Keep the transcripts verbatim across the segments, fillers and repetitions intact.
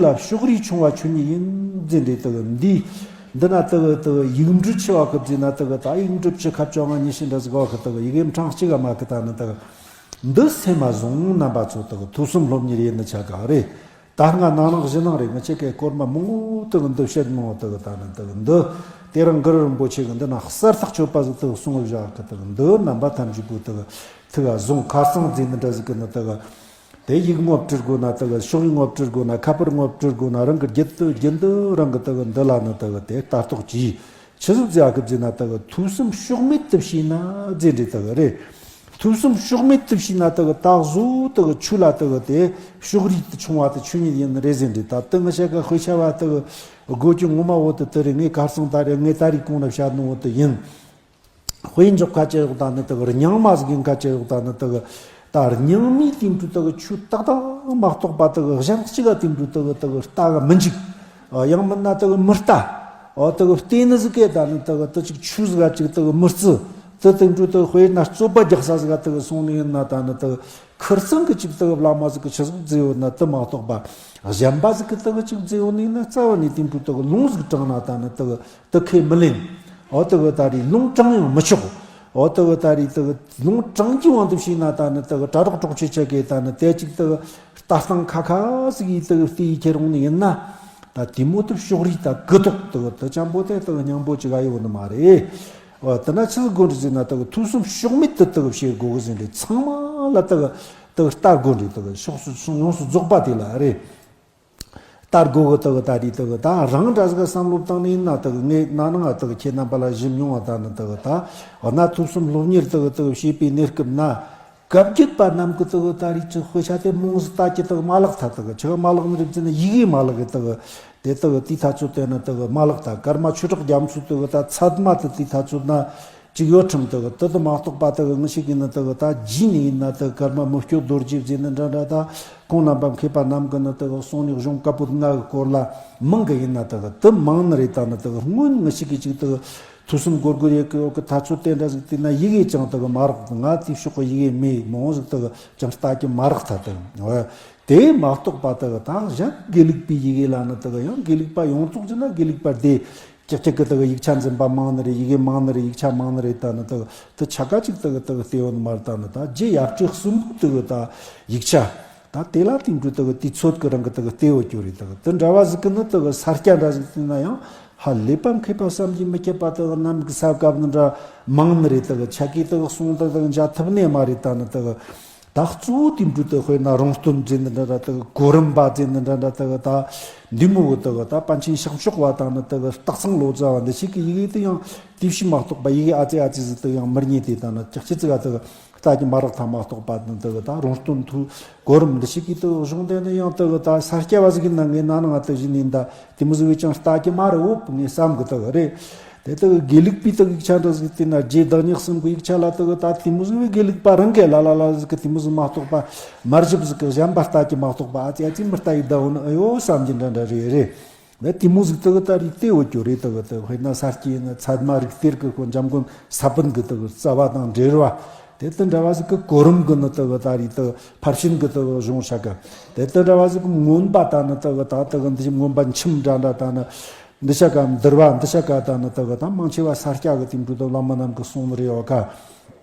ལ་ཕྱོགས་རིས་ཆུང་བ་ཆོས་ཉིད་ཡིན་ཟེར་འདྲ་དག་འདི། འདི་ན་དག་དག་ཡིག་འབྲུ་ཆེ་བ་གི་ཟེར་ན་དག་ད་ཡིག་འབྲུ་བཅུ་ཁ་བཅོ་ལྔ་ཉི་ཤུ་འདྲ་ཟིག་བ་གི་དག་ཡི་གེ་འཕྲང་གཅིག་ག་མ་གི་ད་ནི་དག་འདི་སེམས་མ་བཟུང་རྣམ་པ་ཚོ་དག་ཐོས་བསམ་སློབ་གཉེར་ཡིན་ནི་ཆ་ག་རེད། ད་སྔ་ན་ནང་གཞི་ནང་རེད། ང་ཆེ་གེ་སྐོར་མ་མང་བོ་དག་འདི་བཤད་མང་བོ་དག་ད་ནི་དག་འདི་དེ་རིང་གུ་རུ་རིན་པོ་ཆེ་གི་འདི་ན་གསལ་ཐག་ཆོད་པ་ཟིག་དག་གསུངས་བཞག་གི་དག་འདི་རྣམ་པ་ཐམས་ཅད་པོ་དག་ཐུགས་ལ་བཟུང་། ཁ་སང་ཟེར་ནི་འདྲ་ཟིག་གི་ནི་དག་དེ་ཡིག་ངོ་བྲི་དགོས་ན་དག་ཕྱོགས་ཡིག་ངོ་བྲི་དགོས་ན་ཁ་པར་ངོ་བྲི་དགོས་ན་རང་གི་རྒྱུད་དུ་རྒྱུན་དུ་རང་གི་དག་འདི་ལ་ནི་དག་དེ་ལྟ་རྟོག་གྱིས། ཆི་ཟིག་ཟེར་གི་ཟེར་ན་དག་ཐོས་བསམ་ཕྱོགས་མེད་དུ་བྱས་ན་ཟེར་འདྲ་དག་རེད། ཐོས་བསམ་ཕྱོགས་མེད་དུ་བྱས་ན་དག་ད་གཟོད་དག་ཆོས་ལ་དག་དེ་ཕྱོགས་རིས་དུ་ཆུང་བ་དེ་ཆོས་ཉིད་ཡིན་ནི་རེད་ཟེར་འདྲ། ད་དེ་ང་ཆ་ག་དཔེ་ཆ་བ་དག་དགོས་ཀྱི་ངོ་མ་བོ་དེ་དེ་རེད། ངས་གར་སོང་ད་རེད། ངས་ད་རེས་གོང་ལ་བཤད་ནོ་བོ་དེ་ཡིན། དཔེ་འཇོག་ཁ་ཅི་ཡོད་ད་ནི་དག་རྙིང་མ་ཟིག་ཡིན་ཁ་ཅི་ཡོད་ད་ནི་དག་ད་རྙིང་མའི་དེ་འདྲ་དག་ཆོས་ཏག་ཏག་མ་གཏོགས་པ་དག་གཞན་གཅིག་ག་དེ་འདྲ་དག་དག་ལྟ་གི་མི་འཇུག་ཡང་མིན་ན་དག་མི་ལྟ། འོ་དག་ལྟས་ནི་ཟིག་གེ་ད་ནི་དག་དེ་ཅིག་ཆོས་ཟིག་ག་ཅིག་དག་མི་བརྩི། དེ་དེ་འདྲ་དག་དཔེར་ན་རྩོད་པ་རྒྱག་ས་ཟིག་ག་དག་སོང་ནི་ཡིན་ན་ད་ནི་དག་ཁིར་ཚང་གི་ཅིག་དག་བླ་མ་ཟིག་གི་ཆི་ཟིག་བརྩི་ཡོད་ན་དེ་མ་གཏོགས་པ། གཞན་པ་ཟིག་གི་དག་ཅིག་བརྩི་ཡོད་ནི་ཡིན་ན་རྩ་བ་ནས་དེ་འདྲ་དག་ལུང་ཟིག་དྲངས་ན་ད་ནི་དག་དེ་ཁས་མི་ལེན། འོ་དེ་གི་ད་རེས་ལུང་དྲངས་ཡང་མི་ཆོག་འོ་དེ་གི་ད་རེས་དེ་གི་ལུང་དྲངས་རྒྱུ་དབང་དུ་བྱས་ན་ད་ནི་དེ་གི་གྲྭ་རོགས་གྲོགས་ཆོད་ཆ་གི་ད་ནི་དེ་གཅིག་དེ་གི་ལྟ་སྟངས་ཁ་ཁ་ཟིག་ཡིས་དེ་གི་བལྟས་ཡི་ཁྱེར་འོང་ནི་ཡིན་ན། ད་དེ་མོ་དེ་ཕྱོགས་རིས་ད་གུ་དོག་དེ་གི་དེ་ཅང་པོ་དེ་དེ་གི་སྙིང་པོ་ཅིག་ཨ་ཡོད་ནི་མ་རེད། འོ་དེ་ན་ཆི་ཟིག་དགོས་རེད་ཟེར་ན་དེ་གི་ཐོས་བསམ་ཕྱོགས་མེད་དུ་དེ་གི་བྱེད་དགོས་གི་ཟེར་རེད། ཚང་མ་ལ་དེ་གི་དེ་གི་ལྟ་དགོས་རེད། དེ་གི་ཕྱོགས་སུ་ཡོངས་སུ་རྫོགས་པ་དེ་ལ་རེད། ལྟ་དགོས་གི་དག་ད་རེས་དག་ད་རང་འདྲ་ཟིག་བསམ་བློ་བཏང་ནས་ཡིན་ན་དག་ངས་ན་ནང་ང་དག་ཁྱེད་རྣམ་པ་ལ་ཞུ་མྱོང་བ་ད་ནི་དག་ད་འོ་ན་ཐོས་བསམ་སློབ་གཉེར་དག་དག་བྱེད་པའི་གནས་སྐབས་ན་བཀའ་བརྒྱུད་པ་རྣམས་ཀྱི་དག་ད་རེས་ཀྱི་དཔེ་ཆ་དེ་མང་ཟིག་ལྟ་ཀྱི་དག་མ་ལག་ཐ་དག་ཆི་ག་མ་ལག་ནི་རེད་ཟེར་ན་ཡི་གེ་མ་ལག་གི་དག་དེ་དག་དེའི་ཐ་ཚོད་དེ་ནི་དག་མ་ལག་ཐ་ཀརྨ་ཆོས་གྲགས་རྒྱ་མཚོ་དག་ད་ཚད་མ་དེ་དེའི་ཐ་ཚོད་ན། ཅིག་ཡོད་ཁྲིམས་དག་དེ་དུ་མ་གཏོགས་པ་དག་ངི་ཞིག་གིས་ནི་དག་ད་རྗེས་ནས་ཡིན་ན་དག་ཀརྨ་མི་བསྐྱོད་རྡོ་རྗེ་ཟེར་ནི་འདྲ་འདྲ་ད་ཁོང་རྣམ་པ་མཁས་པ་རྣམས་ཀྱི་ནི་དག་གསུང་ནི་གཞུང་བཀའ་པོད་ལྔ་གི་སྐོར་ལ་མང་གི་ཡིན་ན་དག་དུ་མང་ནི་རེད། ད་ནི་དག་སྔོན་ངི་ཞིག་གིས་ཅིག་དག་ཐོས་བསམ་སྒོར་སྒོར་ཡེ་གི་ཡོད་གི་ཐ་ཚོད་དེ་འདྲ་ཟིག་དེ་ན་ཡི་གེ་ཅང་དག་མ་རག་ང་དེ་ཕྱོགས་གི་ཡི་གེ་མེད་མང་ཟིག་དག་ཅང་ལྟ་གི་མ་རག་ཐ་དག་དེ་མ་གཏོགས་པ་དག་ད་གཞན་དགེ་ལུགས་པའི་ཡི་གེ་ལ་ནི་དག་ཡང་དགེ་ལུགས་པ་ཡོངས་རྫོགས་ཀྱི་ན་དགེ་ལུགས་པ་སྡེ། ཀྱག་ཀྱག་གི་དག་ཡིག་ཆ་འཛིན་པ་མང་ནི་རེད། ཡི་གེ་མང་ནི་རེད། ཡིག་ཆ་མང་ནི་རེད། ད་ནི་དག་དུ་ཆ་ག་ཅིག་དག་དག་བལྟས་ཡོད་ནི་མ་རེད། ད་ནི་ད་རྗེ་ཡབ་སྲས་གསུམ་པོ་དག་ད་ཡིག་ཆ་ད་དེ་ལ་དེང་དུས་དག་དུས་ཚོད་ཀྱི་རང་གི་དག་བལྟས་ཡོད་རྒྱུ་རེད། དག་དུ་འདྲ་བ་ཟིག་གི་ནི་དག་ས་སྐྱ་འདྲ་ཟིག་བལྟས་ན་ཡང་ཧ་ལས་པ་མཁས་པ་བསམ་གྱིས་མི་ཁྱབ་པ་དག་རྣམས་ཀྱི་ས་བཀབ་ནི་འདྲ་མང་ནི་རེད། དག་ཆ་གི་དག་གསུང་དག་དག་འཇའ་ཐུབ་ནས་མ་རེད། ད་ནི་དག་ད་གཙོ་བོ་དེ་འདྲ་དེ་དཔེར་ན་རོང་སྟོན་ཟེར་ནི་འདྲ་འདྲ་དེ་གོ་རིམ་པ་ཟེར་ནི་འདྲ་འདྲ་དེ་ད་འདི་མོ་གི་དེ་ད་པཎ་ཆེན་ཤཱཀ་མཆོག་པ་དང་ནི་དེ་སྟག་ཚང་ལོ་ཙཱ་བ་འདི་ཞིག་གི་ཡི་གེ་དེ་ཡང་དེ་བཞིན་མ་གཏོགས་པ་ཡི་གེ་ཨ་ཙི་ཨ་ཙི་ཟིག་དེ་ཡང་མི་རྙེད་དེ། ད་ནི་ཅག་ཅི་ཙི་ག་དེ་ལྟ་གི་མ་རག་ཐ་མ་གཏོགས་པ་དེ་ད་རོང་སྟོན་ཐུ་གོ་རིམ་འདི་ཞིག་གི་དེ་གཞུང་དེ་ནི་ཡང་དེ་ད་ས་སྐྱ་བ་ཟིག་གི་ནང་ངའི་ནང་ན་ང་དེ་བཞིན་ཡིན་ད་དེ་མོ་ཟིག་བས་ཀྱང་ལྟ་གི་མ་རེད་འོབ་ངས་བསམ་གི་དེ་རེད། དེ་དག་དགེ་ལུགས་པའི་དག་ཡིག་ཆ་འདྲ་ཟིག་བལྟས་ན་རྗེ་བདག་ཉིད་གསུམ་གི་ཡིག་ཆ་ལ་དག་ད་དེ་མོ་ཟིག་བའི་དགེ་ལུགས་པ་རང་གི་ལ་ལ་ལ་ཟིག་གི་དེ་མོ་ཟིག་མ་གཏོགས་པ་མར་ཞིབ་ཟིག་གི་གཞན་པ་ལྟ་གི་མ་གཏོགས་པ་ཨ་ཙི་ཨ་ཙི་མི་ལྟ་ཡི་ད་འོ་ན་ཨ་ཡོ་བསམ་གྱི་འདྲ་འདྲ་རེད་རེད། ད་དེ་མོ་ཟིག་དག་ད་རེད་བལྟས་འོ་ཀྱོ་རེད། དག་དག་དཔེར་ན་ས་སྐྱའི་ནི་ཚད་མ་རིག་གཏེར་གི་ཁོ་འཇམ་མགོན་ས་པཎ་གི་དག་རྩ་བ་དང་འབྲེལ་བ་དེ་དེ་འདྲ་བ་ཟིག་གི་གོ་རིམ་གི་ནི་དག་ད་རེད་དག་ཕར་ཕྱིན་གི་དག་གཞུང་ཤ་ག་དེ་དེ་འདྲ་བ་ཟིག་གི་མངོན་པ་ད་ནི་དག་ད་དག་འདི་མངོན་པ་མཆིམས་འདྲ་འདྲ་ད་ནི། འདི་ཤ་ཀ་འདུལ་བ་འདི་ཤ་ཀ་ད་ནི་དག་དང་མང་ཆེ་བ་ས་སྐྱ་གི་དེ་འདྲ་དང་བླ་མ་རྣམས་ཀྱི་གསུང་ནི་རེད་བ་ཀ།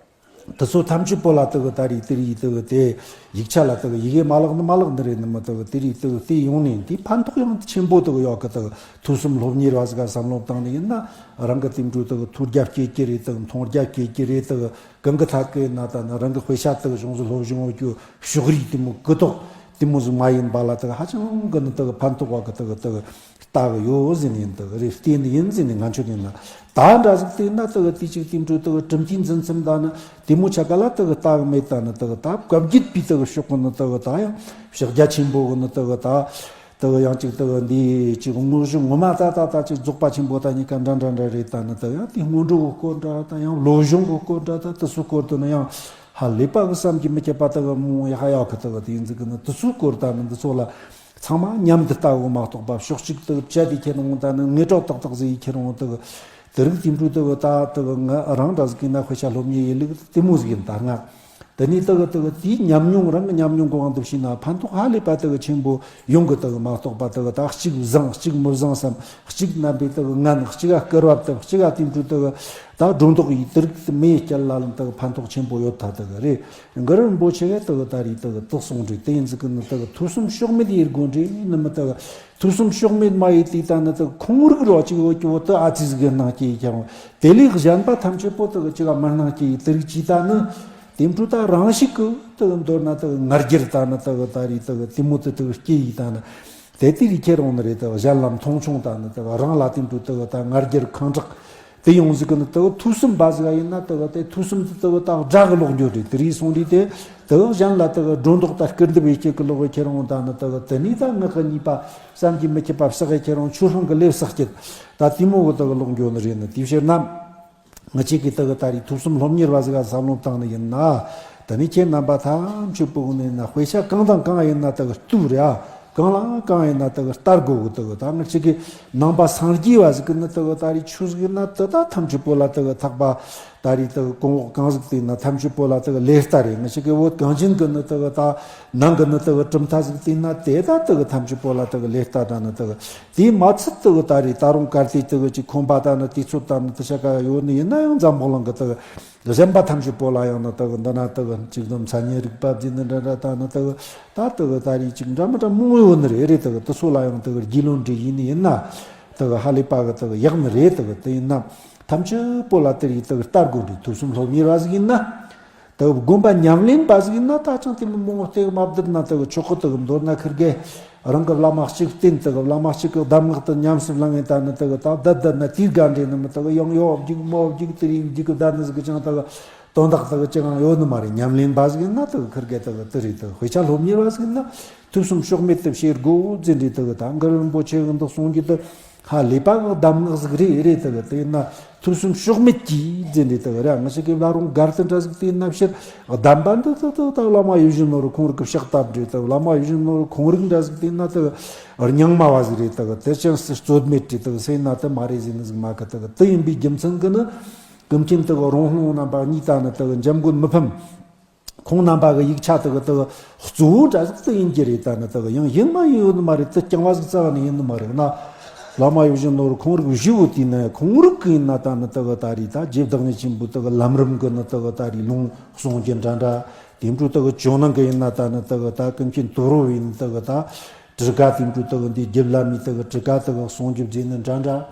དེ་ཚོ་ཐམས་ཅད་པོ་ལ་དག་ད་རེས་དེ་རེས་དག་དེ་ཡིག་ཆ་ལ་དག་ཡི་གེ་མ་ལག་ནི་མ་ལག་འདི་རེད་ནི་མི་དག་དེ་རེས་དག་དེ་ཡོང་ནས་དེ་ཕན་ཐོགས་ཡང་ཆེན་པོ་དག་ཡོད་གི། དག་ཐོས་བསམ་སློབ་གཉེར་བ་ཟིག་ག་བསམ་བློ་བཏང་ནས་ཡིན་ན་རང་གི་དེ་འདྲ་དག་ཐོས་རྒྱ་སྐྱེ་གི་རེད། དག་མཐོང་རྒྱ་སྐྱེ་གི་རེད། དག་གང་གི་ཐད་ཀྱི་ན་ད་ནི་རང་གི་དཔེ་ཆ་དག་གཞུང་ཟིག་སློབ་སྦྱོང་བ་རྒྱུ་ཕྱོགས་རིས་དེ་མོ་གུ་དོག་དེ་མོ་ཟིག་མ་ཡིན་པ་ལ་དག་ཧ་ཅང་གི་ནི་དག་ཕན་ཐོགས་བ་གི་དག་དག་ལྟ་གི་ཡོད་ཟེར་ནས་འདུག་རེད། བལྟས་ནི་ཡིན་ཟེར་ནས་ང་ཆོས་ནས་ན་ད་འདྲ་ཟིག་བལྟས་ན་དག་དེ་གཅིག་དེ་འཕྲོ་དག་གྲུབ་མཐའི་འཛིན་མཚམས་ད་ནི་དེ་མོ་ཆ་ག་ལ་དག་ལྟ་གི་མེད། ད་ནི་དག་ད་བཀའ་བརྒྱུད་པའི་དག་ཕྱོགས་གི་ནི་དག་ད་ཡང་ཕྱག་རྒྱ་ཆེན་པོ་གི་ནི་དག་ད་དག་ཡང་གཅིག་དག་འདི་གཅིག་དངོས་གཞི་ངོ་མ་ད་ད་ད་གཅིག་རྫོགས་པ་ཆེན་པོ་ད་གཉིས་ཀ་འདྲ་འདྲ་འདྲ་རེད། ད་ནི་དག་ཡང་དེ་སྔོན་འགྲོ་གི་སྐོར་འདྲ་ད་ཡང་བློ་སྦྱོང་གི་སྐོར་འདྲ་ད་དེ་ཚོ་སྐོར་དུ་ནི་ཡང་ཧ་ལས་པ་གི་བསམ་གྱིས་མི་ཁྱབ་པ་དག་མོ་ཡ་ཧ་ཡ་གི་དག་དེ་ཡིན་ཟིག་གི་ནི་དེ་ཚོ་སྐོར་ད་ནི་འདི་ཚོ་ལ། ཚང་མ་མཉམ་དུ་ལྟ་འོ་མ་གཏོགས་པ་ཕྱོགས་གཅིག་ཏུ་བཅད་དེ་ཁྱེར་འོང་ད་ནི་ངེས་གྲོགས་ཏག་ཏག་ཟིག་ཡིས་ཁྱེར་འོང་དུ། དེ་རིགས་དེ་འཕྲོ་དུ་ད་དུ་ང་རང་འདྲ་ཟིག་ཡིན་ན་དཔེ་ཆ་སློབ་གཉེར་ཡིན་ལུགས་དེ་མོ་ཟིག་ཡིན། ད་ང་ དེ་ནས་དེ་གི་དེ་གི་དེའི་ཉམས་མྱོང་རང་གི་ཉམས་མྱོང་གི་དབང་དུ་བྱས་ན་ཕན་ཐོགས་ཧ་ལས་པ་དེ་གི་ཆེན་པོ་ཡོང་གི། དེ་གི་མ་གཏོགས་པ་དེ་གི་ད་གཅིག་བཟང་གཅིག་མི་བཟང་བསམ། གཅིག་རྣམ་པའི་དེ་གི་ངན། གཅིག་ག་སྐུར་བ་བཏབ། གཅིག་ག་དེ་འཕྲོ་དེ་གི་ད་སྒྲོ་འདོགས་ཡིས་དེ་རིགས་མེ་སྐྱལ་ལ་ལམ་དེ་གི་ཕན་ཐོགས་ཆེན་པོ་ཡོད་ཐ་དེ་གི་རེད། གུ་རུ་རིན་པོ་ཆེ་གིས་དེ་གི་ད་རེས་དེ་གི་དེ་གསུངས་རེད། དེ་ཡིན་ཟིག་གི་ནི་དེ་གི་ཐོས་བསམ་ཕྱོགས་མེད་ཡེད་དགོས་རེད་ནི་མི། དེ་གི་ཐོས་བསམ་ཕྱོགས་མེད་མ་ཡེད་དེ་ད་ནི་དེ་གི་ཁོང་རིག་རོ་གཅིག་ཡོད་ཀྱི་བོ་དེ་ཨ་ཙི་ཟིག་གི་སྣང་སྐྱེ་ཡི་ཀྱང་། དེ་ལས་གཞན་པ་ཐམས་ཅད་པོ་དེ་གི་གཅིག་ག་མི་སྣང་སྐྱེ་ཡི་དེ་རིགས་ཅིག་ད་ནི། དེ་འཕྲོ་ད་རང་ཤུགས་ཀྱིས་དེ་གི་མདོར་ན་དེ་གི་ང་རྒྱལ་ད་ནི་དེ་གི་ད་རེས་དེ་གི་དེ་མོ་དེ་དེ་གི་སྐྱེ་ཡི་ད་ནི། དེ་དེ་རིགས་ཁྱེར་འོང་ནི་རེད། དེ་གི་གཞན་ལ་མཐོང་ཆུང་ད་ནི་དེ་གི་རང་ལ་དེ་འཕྲོ་དེ་གི་ད་ང་རྒྱལ་ཁེངས་དྲེགས་དེ་ཡོང་ཟིག་གི་ནི། དེ་གི་ཐོས་བསམ་པ་ཟིག་ཡིན་ན་དེ་གི་དེ་ཐོས་བསམ་དེ་དེ་གི་ད་དགྲ་གི་ལོག་འགྱོ་རེད། དེ་རིགས་སོང་དུས་དེ་དེ་གི་གཞན་ལ་དེ་གི་སྒྲོ་འདོགས་ད་སྐུར་འདེབས་ཡེད་ཀྱི་གི་ལོག་གི་ཁྱེར་འོང་ད་ནི་དེ་གི་དེ་ནས་ད་ངག་གི་ཉེས་པ་བསམ་གྱིས་མི་ཁྱབ་པ་བསགས་ཡི་ཁྱེར་འོང་། ཆོས་སྤང་གི་ལས་བསགས་ཀྱི་ད་དེ་མོ་གི་དེ་གི་ལོག་འགྱོ་ནི་རེད་ནི། དེའི་ཕྱིར་ན། ང་ཅག་གིས་དེ་གི་ད་རེས་ཐོས་བསམ་སློབ་གཉེར་བ་ཟིག་ག་བསམ་བློ་བཏང་ནི་ཡིན་ན། དེ་ནས་ཁྱེད་རྣམ་པ་ཐམས་ཅད་པོ་གི་ནས་ན་དཔེ་ཆ་གང་དང་གང་ཡིན་ན་དེ་གི་བལྟས་རེད་ཨ། གང་ལ་གང་ཡིན་ན་དེ་གི་ལྟ་དགོས་གི། དེ་གི་ད་ང་ཅག་གི་ནང་པ་སངས་རྒྱས་བ་ཟིག་གི་ནི་དེ་གི་ད་རེས་ཆོས་ཟིག་ཡིན་ན་དེ་ད་ཐམས་ཅད་པོ་ལ་དེ་གི་ཐེག་པ་ད་རེས་དེ་གི་གོང་འོག་གང་ཟིག་དེ་ན་ཐམས་ཅད་པོ་ལ་དེ་གི་ལེ་ལྟ་རེད། ང་ཅག་གི་བོད་གངས་ཅན་གི་ནི་དེ་གི་ད་ནང་གི་ནི་དེ་གི་གྲུབ་མཐའ་ཟིག་དེ་ན་དེ་ད་དེ་གི་ཐམས་ཅད་པོ་ལ་དེ་གི་ལེ་ལྟ་ད་ནི་དེ་གི། དེས་མ་ཚད་དེ་གི་ད་རེས་ད་རུང་གལ་ཏེ་དེ་གི་ཅིག་ཁོམ་པ་ད་ནི་དུས་ཚོད་ད་ནི་དེ་ཆ་ག་ཡོད་ནི་ཡིན་ན་ཡང་འཛམ་བུ་གླིང་གི་དེ་གི་གཞན་པ་ཐམས་ཅད་པོ་ལ་ཡང་ནི་དེ་གི་འདི་ན་དེ་གི་ཅིག་དུམ་མཚན་ཉིད་རིག་པ་བརྗོད་ནི་འདྲ་འདྲ་ད་ནི་དེ་གི་ད་དེ་གི་ད་རེས་ཅིག་འདྲ་མི་འདྲ་མང་ཡོད་ནི་རེད། རེད། དེ་གི་དེ་ཚོ་ལ་ཡང་དེ་གི་རྒྱུས་ལོན་འདྲ་ཡིན་ནི་ཡིན་ན་དེ་གི་ཧ་ལས་པ་གི་དེ་གི་ཡག་ནི་རེད། དེ་གི་དེ་ཡིན་ན་ཐམས་ཅད་པོ་ལ་དེ་རེས་དེ་གི་ལྟ་དགོས་རེད། ཐོས་བསམ་སློབ་གཉེར་བ་ཟིག་ཡིན་ན། དེ་དགོན་པ་ཉམས་ལེན་པ་ཟིག་ཡིན་ན་ད་ཅང་དེ་མི་མང་བོ་དེ་མ་བསྡུར་ན་དེ་ཆོག་གི། དེ་མདོར་ན་ཁིར་གེ་རང་གི་བླ་མ་གཅིག་བསྟེན། དེ་བླ་མ་གཅིག་གི་གདམས་ངག་དེ་ཉམས་སུ་བླངས་ངེ་ད་ནི་དེ་ད་བསྡད་བསྡད་ན་དེའི་དགའ་འདྲེ་ནི་མི་དེ་ཡང་ཡོ་རྒྱུག་མོ་རྒྱུག་དེ་རིགས་རྒྱུག་གི་བསྡད་ནི་ཟིག་གི་ཅང་དེ་དོན་དག་དེ་ཅི་གང་ཡོད་ནི་མ་རེད། ཉམས་ལེན་པ་ཟིག་ཡིན་ན་དེ་ཁིར་གེ་དེ་དེ་རེད། དེ་དཔེ་ཆ་སློབ་གཉེར་བ་ཟིག་ཡིན་ན་ཐོས་བསམ་ཕྱོགས་མེད་དུ་བྱེད་དགོས་ཟེར་འདྲ་དེ་ད་གུ་རུ་རིན་པོ་ཆེ་གི་འདི་གསུང་རྒྱུ་དེ། ཧ་ལས་པ་གི་གདམས་ངག་ཟིག་རེད། རེད། དེ་གི་དེ་ཡིན་ན་ཐོས་བསམ་ཕྱོགས་མེད་ཀྱིས་ཟེར་འདྲ་དེ་གི་ར། ང་ཅག་གི་བླ་རུང་སྒར་དེ་འདྲ་ཟིག་དེ་ཡིན་ན་ཕྱིར་གདམས་པ་འདི་དེ་དེ་ད་བླ་མ་ཡིད་བཞིན་ནོར་བུ་ཁོང་རིག་གི་ཕྱག་བཏབ་འདྲ་དེ། བླ་མ་ཡིད་བཞིན་ནོར་བུ་ཁོང་རིག་འདྲ་ཟིག་དེ་ཡིན་ན་དེ་གི་རྙིང་མ་བ་ཟིག་རེད། དེ་གི་དེ་ཅང་སྲིད་རྩོད་མེད་འདྲ་དེ་གི་སེམས་ན་དེ་མ་རེད་ཟེར་ནི་ཟིག་མ་གི། དེ་གི་དེ་ཡིན་པའི་རྒྱུ་མཚན་གི་ནི་ཀུན་མཁྱེན་དེ་གི་རོང་ལྷུང་རྣམ་པ་གཉིས་ད་ནི་དེ་གི་འཇམ་མགོན་མི་ཕམ། ཁོང་རྣམ་པ་གི་ཡིག་ཆ་དེ་གི་དེ་གི་གཙོ་བོ་འདྲ་ཟིག་དེ་ཡིན་གྱི་རེད། ད་ནི་དེ་གི་ཡང་ཡིན་མ་ཡིན་ཡོད་ནི་མ་རེད། དེ་རྐྱང་བ་ཟིག་རྩ་བ་ནས་ཡིན་ནི་མ་རེད་ན། བླ་མ་ཡིད་བཞིན་ནོར་བུ་ཁོང་རིག་བཞི་བོ་དེ་ནི་ཁོང་རིག་གི་ཡིན་ན་ད་ནི་དེ་གི་ད་རེས་ད་རྗེ་བདག་ཉིད་ཆེན་པོའི་དེ་གི་ལམ་རིམ་གི་ནི་དེ་གི་ད་རེས་ལུང་གསུང་རྒྱུ་འདྲ་འདྲ། དེ་འཕྲོ་དེ་གི་ཇོ་ནང་གི་ཡིན་ན་ད་ནི་དེ་གི་ད་ཀུན་མཁྱེན་དོ་རུང་བའི་ནི་དེ་གི་ད་ཊཱི་ཀ། དེ་འཕྲོ་དེ་གི་འདི་རྒྱུད་བླ་མའི་དེ་གི་ཊཱི་ཀ་དེ་གི་གསུང་རྒྱུ་བརྗོད་ནི་འདྲ་འདྲ།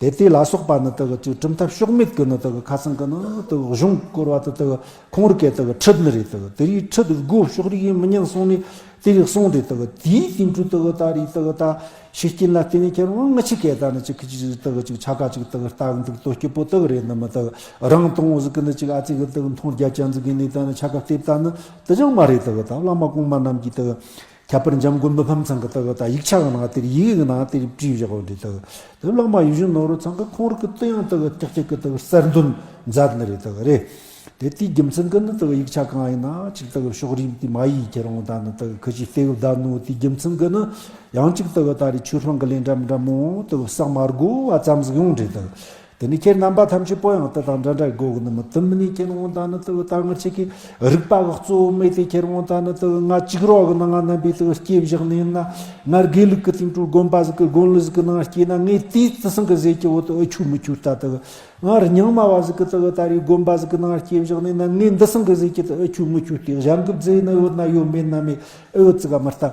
དེ་དེ་ལ་སོགས་པ་ནི་དེ་གི་ཅིག་གྲུབ་མཐའ་ཕྱོགས་མེད་ཀྱི་ནི་དེ་གི་ཁ་སང་གི་ནི་དེ་གི་གཞུང་བསྐོར་བ་དེ་དེ་གི་ཁོང་རིག་གི་དེ་གི་ཁྲིད་ནི་རེད། དེ་གི་དེ་རིགས་ཁྲིད་དགོས། ཕྱོགས་རིས་ཡིན་མི་ཉན་གསུངས་ནས་དེ་རིགས་གསུངས་ཏེ། དེ་གི་དེའི་དེ་འཕྲོ་དེ་གི་ད་རེས་དེ་གི་ད་ཤེས་རྐྱེན་ལ་བརྟེན་ནས་ཁྱེད་རང་ང་ཅག་གི་ད་ནི་ཅིག་གི་ཅིག་དེ་གི་ཅིག་ཆ་ག་ཅིག་དེ་གི་ལྟ་གི་འདུག་དོ་སྐྱིད་པོ་དེ་གི་རེད་ནི་མི། དེ་གི་རང་དང་བོ་ཟིག་གི་ནི་ཅིག་ཨ་ཙི་གི་དེ་གི་མཐོང་རྒྱ་ཅན་ཟིག་གི་ནི་ད་ནི་ཆ་ག་བལྟས་ད་ནི་དེ་ཅང་མ་རེད། དེ་གི་ད་བླ་མ་གོང་མ་རྣམས་ཀྱིས་དེ་གི་ཁྱད་པར་འཇམ་མགོན་མི་ཕམ་ཚང་གི་དེ་གི་ད་ཡིག་ཆ་གི་ནང་དེར་ཡི་གེ་གི་ནང་དེར་བྲིས་བཞག་པ་འདྲ། དེ་གི་དེ་བླ་མ་ཡིད་བཞིན་ནོར་བུ་ཚང་གི་ཁོང་རིག་གི་དེ་ཡང་དེ་གི་ཀྱག་ཀྱག་གི་དེ་གི་གསར་འདོན་མཛད་ནི་རེད། དེ་གི་རེད། དེ་དེའི་རྒྱུ་མཚན་གི་ནི་དེ་གི་ཡིག་ཆ་གང་ཡིན་ན་ཅིག་དེ་གི་ཕྱོགས་རིས་དེ་མ་ཡིས་ཁྱེར་འོང་ད་ནི་དེ་གི་ཁི་ཅིག་བལྟས་གི་བསྡད་ནོ། དེའི་རྒྱུ་མཚན་གི་ནི་ཡང་ཅིག་དེ་གི་ད་རེས་ཆོས་སྤང་གི་ལས་འདྲ་མི་འདྲ་མང་བོ་དེ་གི་བསགས་མ་དགོས་པ་ཙམ་ཟིག་ཡོང་འདྲ། དེ་གི་དེ་ནས་ཁྱེད་རྣམ་པ་ཐམས་ཅད་པོ་ཡང་དེ་དང་འདྲ་འདྲ་དགོས་གི་ནི་མི། དེ་མིན་ནས་ཁྱེད་འོང་ད་ནི་དེ་གི་ད་ང་ཅག་གི་རིག་པ་གི་གཙོ་བོ་མེད་དེ་ཁྱེད་འོང་ད་ནི་དེ་གི་ང་གཅིག་རོགས་གི་ནང་ང་རྣམ་པའི་དེ་གི་སྐྱེས་བཞག་ནི་ཡིན་ན། ང་དགེ་ལུགས་གི་དེང་དུས་དགོན་པ་ཟིག་གི་དགོན་ལུགས་ཟིག་གི་ནང་སྐྱེས་ན་ངས་དེའི་དེ་སང་གི་ཟེར་གྱི་བོ་དེ་ཨུ་ཆོས་མི་ཆོས་ལྟ། དེ་གི་ང་རྙིང་མ་བ་ཟིག་གི་དེ་གི་ད་རེས་དགོན་པ་ཟིག་གི་ནང་སྐྱེས་བཞག་ནི་ཡིན་ན་ངས་འདི་སང་གི་ཟེར་གྱི་དེ་ཨུ་ཆོས་མི་ཆོས་ལྟ། གཞན་གི་ཟེར་ན་ཡོད་ན་ཡོད། མེད་ན་མེད། ཨུ་ཙི་ག་མི་ལྟ།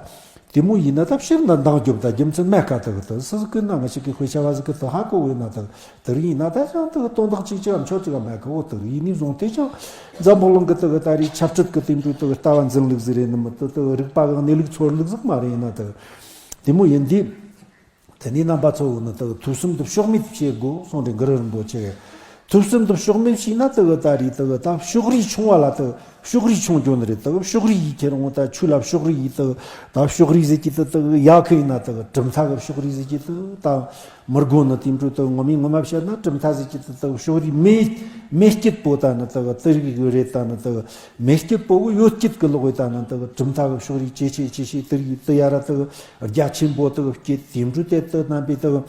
དེ་མོ་ཡིན་ན་ད་ཕྱིར་ན་འདང་རྒྱོབ་ད་རྒྱུ་མཚན་མེད་ཀ། དེ་གི་དེ་སུ་ཟིག་གི་ན་ང་ཅག་གི་དཔེ་ཆ་བ་ཟིག་གི་དེ་ཧ་གོ་བས་ན། དེ་དེ་རིགས་ཡིན་ན་ད་ཅང་དེ་གི་དོན་དག་ཅིག་ཅང་ཆོད་ཅིག་མེད་ཀ། འོ་དེ་རིགས་ཡིན་ནི་བཟུང་སྟེ་ཅང་འཛམ་བུ་གླིང་གི་དེ་གི་ད་རེས་ཆབ་སྲིད་གི་དེ་འདྲ་དེ་གི་ལྟ་བ་འཛིན་ལུགས་ཟིག་རེད་ནི་མི། དེ་དེ་གི་རིག་པ་གི་གནས་ལུགས་ཚོར་ལུགས་ཟིག་མ་རེད། ཡིན་ན་དེ་དེ་མོ་ཡིན་དུས། དེ་ནས་རྣམ་པ་ཚོ་བོ་ནི་དེ་གི་ཐོས་བསམ་དེ་ཕྱོགས་མེད་བྱེད་དགོས་གསུངས་ཏེ། གུ་རུ་རིན་པོ་ཆེ་གིས་ཐོས་བསམ་དེ་ཕྱོགས་མེད་བྱས་ན་དེ་གི་ད་རེས་དེ་གི་ད་ཕྱོགས་རིས་ཆུང་བ་ལ་དེ་ཕྱོགས་རིས་ཆུང་རྒྱུ་ནི་རེད། དེ་གི་ཕྱོགས་རིས་ཡིས་ཁྱེར་འོང་ད་ཆོས་ལ་ཕྱོགས་རིས་ཡིས་དེ་གི་ད་ཕྱོགས་རིས་ཟེར་གྱི་དེ་དེ་གི་ཡག་གི་ཡིན་ན་དེ་གི་གྲུབ་མཐའ་གི་ཕྱོགས་རིས་ཟེར་གྱི་དེ་ད་མི་དགོས་ནི། དེ་འཕྲོ་དེ་གི་ངོ་མའི་ངོ་མ་བཤད་ན་གྲུབ་མཐའ་ཟེར་གྱི་དེ་དེ་གི་ཕྱོགས་རིས་མེད་མེད་སྐྱིད་པོ་ད་ནི་དེ་གི་དེ་རིགས་རེད། ད་ནི་དེ་གི་མེ་སྐྱིད་པོ་གི་ཡོད་སྐྱིད་གི་ལོག་གི་ད་ནི་དེ་གི་གྲུབ་མཐའ་གི་ཕྱོགས་རིས་ཇེ་ཆེ་ཇེ་ཆེ་དེ་རིགས་དེ་ཡ་ར་དེ་གི་རྒྱ་ཆེན་པོ་དེ་གི་སྐྱེད། དེ་འཕྲོ་དེ་དེ་རྣམ་པའི་དེ་གི་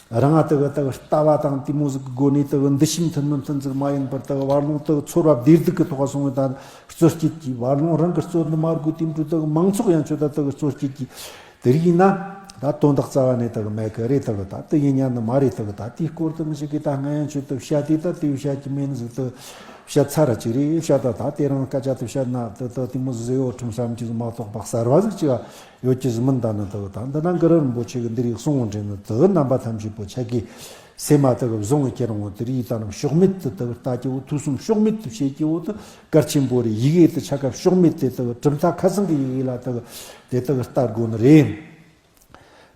རང་ང་དག་དག་ལྟ་བ་དང་དེ་མོ་ཟིག་གི་སྒོ་ནས་དག་འདི་ཤིན་མཐུན་མི་མཐུན་ཟིག་མ་ཡིན་པར་དག་བར་ལོང་དག་ཚོར་བ་བདེ་སྡུག་གི་ཐོག་སོང་བའི་ད་རྩོད་སྐྱིད་ཀྱི་བར་ལོང་རང་གི་རྩོད་འདི་མ་དགོས་དེ་འཕྲོ་དག་མང་ཚོགས་ཡང་ཆོད་ད་དག་རྩོད་སྐྱིད་ཀྱི་དེ་རིགས་ཡིན་ན་ད་དོན་དག་རྩ་བ་ནས་དག་མེད་གི་རེད། དག་ད་དེ་ཡིན་ཉན་ནི་མ་རེད། དག་ད་དེའི་སྐོར་དུ་ངི་ཞིག་གིས་ད་སྔ་ཡང་ཆོད་དག་བཤད་དེ་ད་དེ་བཤད་ཀྱི་མེད་ནི་ཟིག་དག་བཤད་ཚར་ར་ཅིག་རེད། བཤད་ད་ད་དེ་རང་སྐད་ཆ་དུ་བཤད་ན་དག་ད་དེ་མོ་ཟིག་ཟེར་ཡོད་ཁྲིམས་བསམ་གྱི་ཟིག་མ་གཏོགས་པ་གསར་བ་ཟིག་ཅིག་ཡོད་ཀྱི་ཟིག་མིན། ད་ནི་དག་ད་འདི་ན་གུ་རུ་རིན་པོ་ཆེ་གི་འདི་རིགས་གསུང་བོ་འདྲེན་ནི་དག་རྣམ་པ་ཐམས་ཅད་པོ་ཆ་གི་སེམས་མ་དག་བཟུང་བའི་ཁྱེར་འོང་དེ་རིགས་ད་ནི་ཕྱོགས་མེད་དུ་དག་ལྟ་སྐྱེ་བོ་ཐོས་བསམ་ཕྱོགས་མེད་དུ་བྱེད་སྐྱེ་བོ་དུ་གལ་ཆེན་པོ་རེད། ཡི་གེ་དུ་ཆ་ཁ་ཕྱོགས་མེད་དེ་དག་གྲུབ་མཐའ་ཁ་སང་གི་ཡི་གེ་ལ་དག་དེ་དག་ལྟ་དགོས་ནི་རེད།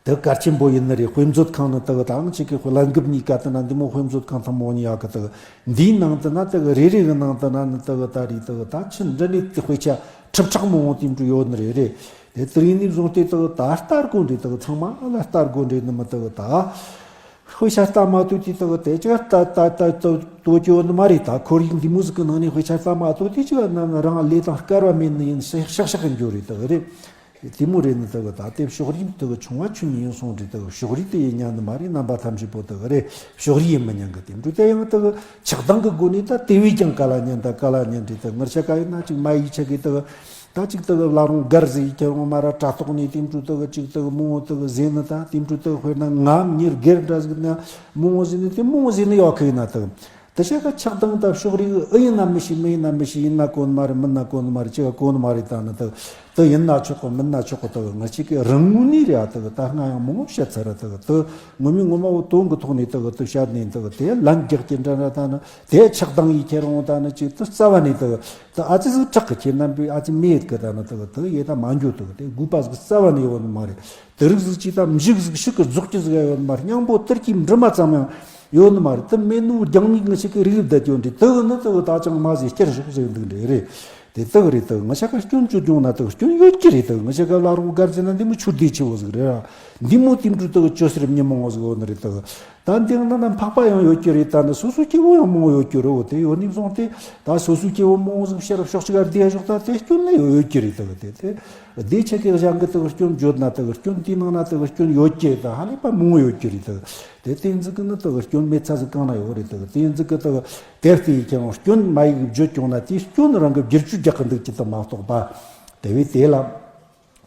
དེ་གལ་ཆེན་པོ་ཡིན་ནི་རེད། དཔེ་མཛོད་ཁང་ནི་དག་དང་ཅིག་གི་ལྷན་རྒྱས་གཉིས་ཀ་དུ་ན་འདི་མོ་དཔེ་མཛོད་ཁང་ཐང་མོ་གཉིས་ཡག་གི་དག་འདིའི་ནང་དུ་ན་དག་རེ་རེ་གི་ནང་དུ་ན་ནི་དག་ད་རེད། དག་ད་ཆི་འདྲ་ནི་དེ་དཔེ་ཆ་ཁྲི་ཕྲག་མང་བོ་དེ་འདྲ་ཡོད་ནི་རེད། རེད་དེ་དེ་རིང་ནས་བཟུང་སྟེ་དག་ད་ལྟ་དགོས་འདྲེ་དག་ཚང་མ་ལ་ལྟ་དགོས་འདྲེ་ནི་མི་དག་ད་དཔེ་ཆ་ལྟ་མ་ཐུབ་དེ་དག་དེ་ཅི་ལྟ་ལྟ་ལྟ་ལྟ་ལྟོ་སྐྱོ་ནི་མ་རེད། ད་ཁོར་ཡུག་འདི་མོ་ཟིག་གི་ནང་ནས་དཔེ་ཆ་ལྟ་མ་ཐུབ་དེ་ཅི་ན་རང་ལས་དང་སྐལ་བ་མེད་ནི་ཡིན་ཤག་ཤག་ཤག་གི་འགྱོ་རེད་དག་རེད། དེ་མོ་རེད་ནི་དག་ད་དེ་ཕྱོགས་རིས་དག་ཆུང་བ་ཆུང་ཡིན་སོང་རེད། དག་ཕྱོགས་རིས་དེ་ཡིན་ཉན་ནི་མ་རེད། རྣམ་པ་ཐམས་ཅད་པོ་དག་རེད། ཕྱོགས་རིས་ཡིན་མི་ཉན་གི་དེ་འདྲ་དེ་ཡང་དག་ཆགས་སྡང་གི་སྒོ་ནས་ད་དེ་བས་ཀྱང་ག་ལ་ཉན་ད་ག་ལ་ཉན་རེད། དག་ངར་ཆ་ག་ཡིན་ན་ཅིག་མ་ཡིག་ཆ་གི་དག་ད་ཅིག་དག་བླ་རུང་སྒར་ཟེར་ཡི་ཁྱེར་འོང་མ་ར་དྲ་ཐོག་ནས་དེ་འདྲ་དག་ཅིག་དག་མོ་དག་ཟེར་ནི་ད་དེ་འདྲ་དག་དཔེར་ན་ང་མྱི་སྒེར་འདྲ་ཟིག་ན་མོ་ཟེར་ནི་དེ་མོ་ཟེར་ནི་ཡོད་གི་ཡིན་ན་དག་དེ་ཤ་ཁ་ཆགས་སྡང་དང་ཕྱོགས་རིས་ཨེ་ཡིན་ན་མི་ཤེས། མི་ཡིན་ན་མི་ཤེས། ཡིན་ན་གོ་ནི་མ་རེད། མིན་ན་གོ་ནི་མ་རེད། ཅི་ག་གོ་ནི་མ་རེད། ད་ནི་དག་དེ་ཡིན་ན་ཆོག་གི་མིན་ན་ཆོག་གི་དག་ང་ཅིག་གི་རང་ངོས་ནས་རེད། ཨ་དག་ད་སྔ་ཡང་མང་བོ་བཤད་ཚར་ར། དག་དེ་ངོ་མའི་ངོ་མ་བོ་དོན་གི་ཐོག་ནས་དག་དེ་བཤད་ནས་དག་དེ་ལན་རྒྱག་གི་འདྲ་འདྲ་ད་ནི་དེ་ཆགས་སྡང་ཡི་ཁྱེར་འོང་ད་ནི་ཅིག་དེ་རྩ་བ་ནས་དག་དེ་ཨ་ཙི་ཟིག་དྲག་གི་ཁྱེད་རྣམ་པས་ཨ་ཙི་མེད་གི་ད་ནི་དག་དེ་ཡེ་ད་མ་འགྱོ་དག་དེ་དགོས་པ་ཟིག་རྩ་བ་ནས་ཡོད་ནི་མ་རེད། དེ་རིགས་ཟིག་ཅིག་ད་མཇུག་ཟིག་ཤིག་གི་རྫོགས་ཀྱི་ཟིག་ཡོད་ནི་མ་རེད། སྙིང་པོ་དུར་གྱི་འབྲུ་མ་ཙམ་ཡང་ཡོད་ནི་མ་རེད། དེ་མེད་ནོ་རྒྱང་མིག་ང་ཞིག་གི་རིགས་བསྡད་ཀྱོ་འདྲི་དེ་གི་ནི་དེ་གི་ད་ཅང་མ་ཟིག་བསྐྱར་ཞོག་ཟེར་འདུག་འདྲི་རེད། དེ་དེ་གི་རེད། དེ་གི་ང་ཞག་ག་སྐྱོན་བརྗོད་ཡོང་ན་དེ་གི་སྐྱོན་ཡོད་ཀྱི་རེད། དེ་གི་ང་ཞག་ག་བླ་རུང་སྒར་ཟེར་ན་འདི་མོ་ཆུ་ཟླའི་ཆུ་བོ་ཟིག་རེད་ར། འདི་མོ་དེ་འདྲ་དེ་གི་ཅོ་སེར་མི་མང་བོ་ཟིག་ཡོད་ནི་རེད། དེ་གི་ད་འདི་ཡང་ན་ན་འཕགས་པ་ཡང་ཡོད་ཀྱི་རེད། ད་ནི་སོ་སོ་སྐྱེ་བོ་ཡང་མང་བོ་ཡོད་ཀྱི་རེད། འོ་དེ་ཡོད་ནི་བཟུང་སྟེ་ད་སོ་སོ་སྐྱེ་བོ་མང་བོ་ཟིག་ཕྱིར་ཕྱོགས་གཅིག་ག་བསྡད་ཞོག་ད་དེ་སྐྱོན་ནི་ཡོད་ཀྱི་རེད། དེ་གི་དེ་དེ། བདེ་ཆེ་གེ་གཞན་གི་དག་སྐྱོན་བརྗོད་ན་དག་སྐྱོན་དེའི་ནང་ན་དག་སྐྱོན་ཡོད་ཀྱི་ད་ཧ་ལས་པ་མང་བོ་ཡོད་ཀྱི་རེད། དག་དེ་དེ་ཟིག་གི་ནི་དག་སྐྱོན་མེད་ཚ་ཟིག་གང་ན་ཡོད་རེད། དག་དེ་ཟིག་གི་དག་དེ་ལྟའི་ཁྱེད་རང་སྐྱོན་མ་ཡིག་བརྗོད་ཀྱང་ན་དེའི་སྐྱོན་རང་གི་བསྒྱུར་བཅོས་རྒྱག་གི་འདུག་ཀྱི་དག་མ་གཏོགས་པ། དེ་བས་དེ་ལ་